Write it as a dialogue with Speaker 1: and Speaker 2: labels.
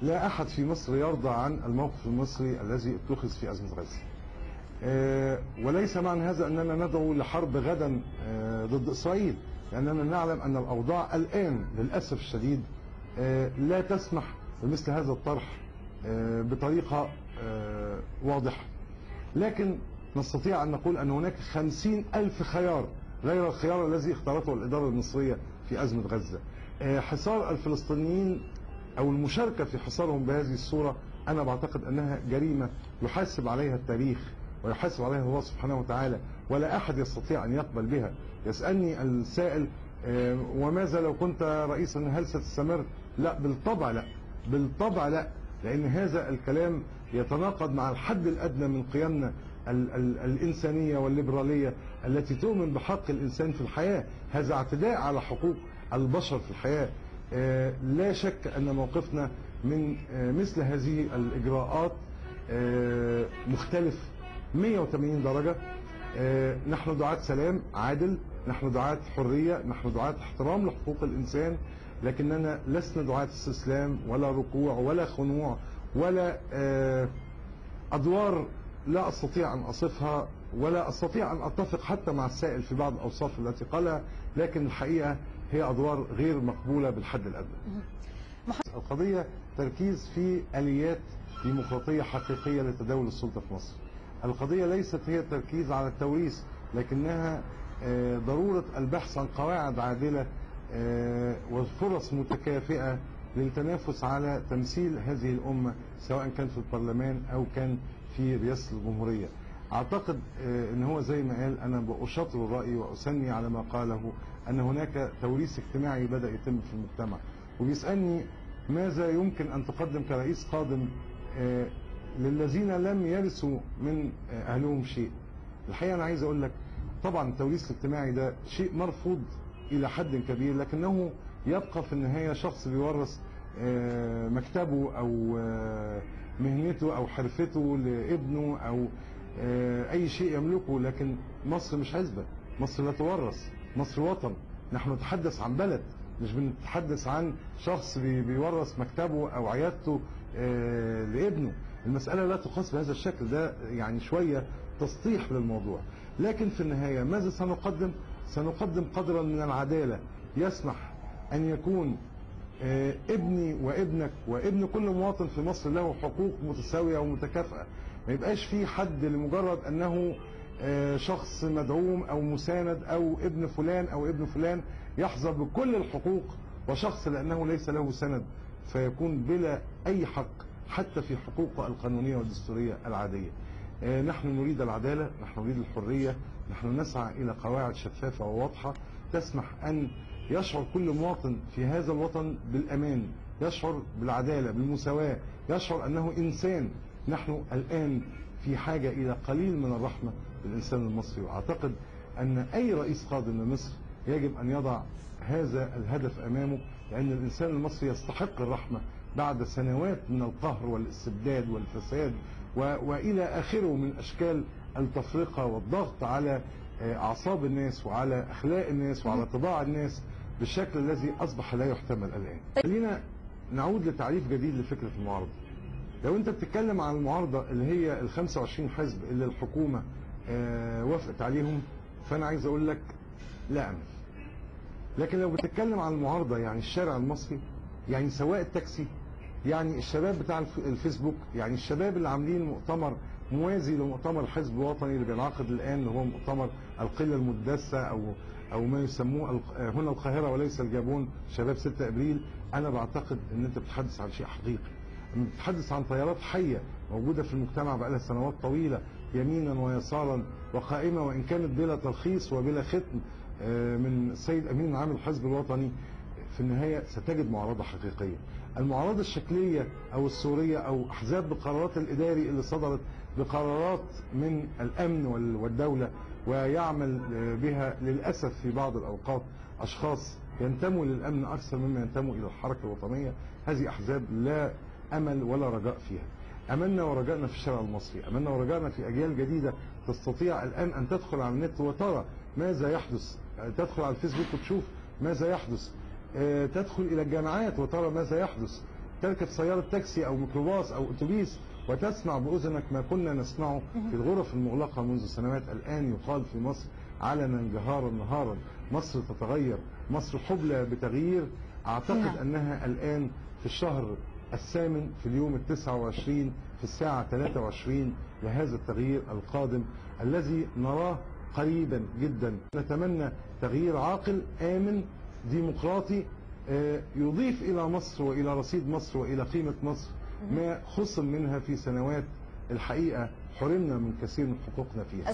Speaker 1: لا أحد في مصر يرضى عن الموقف المصري الذي اتخذ في أزمة غزة. وليس معنى هذا أننا ندعو لحرب غدا ضد إسرائيل، لأننا نعلم أن الأوضاع الآن للأسف الشديد لا تسمح بمثل هذا الطرح بطريقة واضحة. لكن نستطيع أن نقول أن هناك 50,000 خيار غير الخيار الذي اختارته الإدارة المصرية في أزمة غزة. حصار الفلسطينيين أو المشاركة في حصارهم بهذه الصورة أنا بعتقد أنها جريمة يحاسب عليها التاريخ ويحاسب عليها الله سبحانه وتعالى، ولا أحد يستطيع أن يقبل بها. يسألني السائل وماذا لو كنت رئيسا، هل ستستمر؟ لا، بالطبع لا، بالطبع لا، لأن هذا الكلام يتناقض مع الحد الأدنى من قيمنا الإنسانية والليبرالية التي تؤمن بحق الإنسان في الحياة. هذا اعتداء على حقوق البشر في الحياة. لا شك أن موقفنا من مثل هذه الإجراءات مختلف 180 درجة. نحن دعاة سلام عادل، نحن دعاة حرية، نحن دعاة احترام لحقوق الإنسان، لكننا لسنا دعاة استسلام ولا ركوع ولا خنوع ولا أدوار لا أستطيع أن أصفها ولا أستطيع أن أتفق حتى مع السائل في بعض الأوصاف التي قالها، لكن الحقيقة هي أدوار غير مقبولة بالحد الأدنى. القضية تركيز في آليات ديمقراطية حقيقية لتداول السلطة في مصر. القضية ليست هي التركيز على التوريث، لكنها ضرورة البحث عن قواعد عادلة وفرص متكافئة للتنافس على تمثيل هذه الأمة، سواء كان في البرلمان أو كان في رئاسة الجمهورية. أعتقد أن هو زي ما قال، أنا بأشاطر الرأي وأثني على ما قاله، أن هناك توريث اجتماعي بدأ يتم في المجتمع. وبيسألني ماذا يمكن أن تقدم كرئيس قادم للذين لم يرثوا من أهلهم شيء. الحقيقة أنا عايز أقول لك طبعا التوريث الاجتماعي ده شيء مرفوض إلى حد كبير، لكنه يبقى في النهاية شخص بيورث مكتبه أو مهنته أو حرفته لابنه أو أي شيء يملكه. لكن مصر مش حزبة، مصر لا تورث، مصر وطن. نحن نتحدث عن بلد، مش بنتحدث عن شخص بيورث مكتبه أو عيادته لابنه. المسألة لا تقاس بهذا الشكل ده، يعني شوية تسطيح للموضوع. لكن في النهاية ماذا سنقدم؟ سنقدم قدرا من العدالة يسمح أن يكون ابني وابنك وابن كل مواطن في مصر له حقوق متساوية ومتكافئة. ما يبقاش في حد لمجرد أنه شخص مدعوم أو مساند أو ابن فلان أو ابن فلان يحظى بكل الحقوق، وشخص لأنه ليس له سند فيكون بلا أي حق حتى في حقوقه القانونية والدستورية العادية. نحن نريد العدالة، نحن نريد الحرية، نحن نسعى إلى قواعد شفافة وواضحة تسمح أن يشعر كل مواطن في هذا الوطن بالأمان، يشعر بالعدالة، بالمساواة، يشعر أنه إنسان. نحن الآن في حاجة إلى قليل من الرحمة بالإنسان المصري، وأعتقد أن أي رئيس قادم لمصر يجب أن يضع هذا الهدف أمامه، لأن الإنسان المصري يستحق الرحمة بعد سنوات من القهر والاستبداد والفساد وإلى آخره من أشكال التفرقة والضغط على أعصاب الناس وعلى أخلاق الناس وعلى طباع الناس بالشكل الذي أصبح لا يحتمل الآن. خلينا نعود لتعريف جديد لفكرة المعارضة. لو أنت بتتكلم عن المعارضة اللي هي ال 25 حزب اللي الحكومة وافقت عليهم، فأنا عايز أقول لك لا أمل. لكن لو بتتكلم عن المعارضة يعني الشارع المصري، يعني سواق التاكسي، يعني الشباب بتاع الفيسبوك، يعني الشباب اللي عاملين مؤتمر موازي لمؤتمر الحزب الوطني اللي بينعقد الآن، اللي هو مؤتمر القلة المدسة أو ما يسموه هنا القاهرة وليس الجابون، شباب 6 أبريل. أنا بعتقد إن أنت بتتحدث عن شيء حقيقي، بتتحدث عن تيارات حية موجودة في المجتمع بقالها سنوات طويلة يمينا ويسارا وقائمة، وإن كانت بلا ترخيص وبلا ختم من السيد أمين عام الحزب الوطني. في النهاية ستجد معارضة حقيقية. المعارضة الشكلية أو الصورية أو أحزاب بقرارات الإداري اللي صدرت بقرارات من الأمن والدولة ويعمل بها للأسف في بعض الأوقات أشخاص ينتموا للأمن أكثر مما ينتموا إلى الحركة الوطنية، هذه أحزاب لا أمل ولا رجاء فيها. أملنا ورجائنا في الشارع المصري، أملنا ورجائنا في أجيال جديدة تستطيع الآن أن تدخل على النت وترى ماذا يحدث، تدخل على الفيسبوك وتشوف ماذا يحدث، تدخل إلى الجامعات وترى ماذا يحدث. تركب سيارة تاكسي أو ميكروباص أو أتوبيس وتسمع بأذنك ما كنا نسمعه في الغرف المغلقة منذ سنوات. الآن يقال في مصر علنا جهارا نهارا، مصر تتغير، مصر حبلى بتغيير. أعتقد أنها الآن في الشهر الثامن في اليوم 29 في الساعة 23 لهذا التغيير القادم الذي نراه قريبا جدا. نتمنى تغيير عاقل آمن ديمقراطي يضيف إلى مصر وإلى رصيد مصر وإلى قيمة مصر ما خصم منها في سنوات الحقيقة حرمنا من كثير من حقوقنا فيها.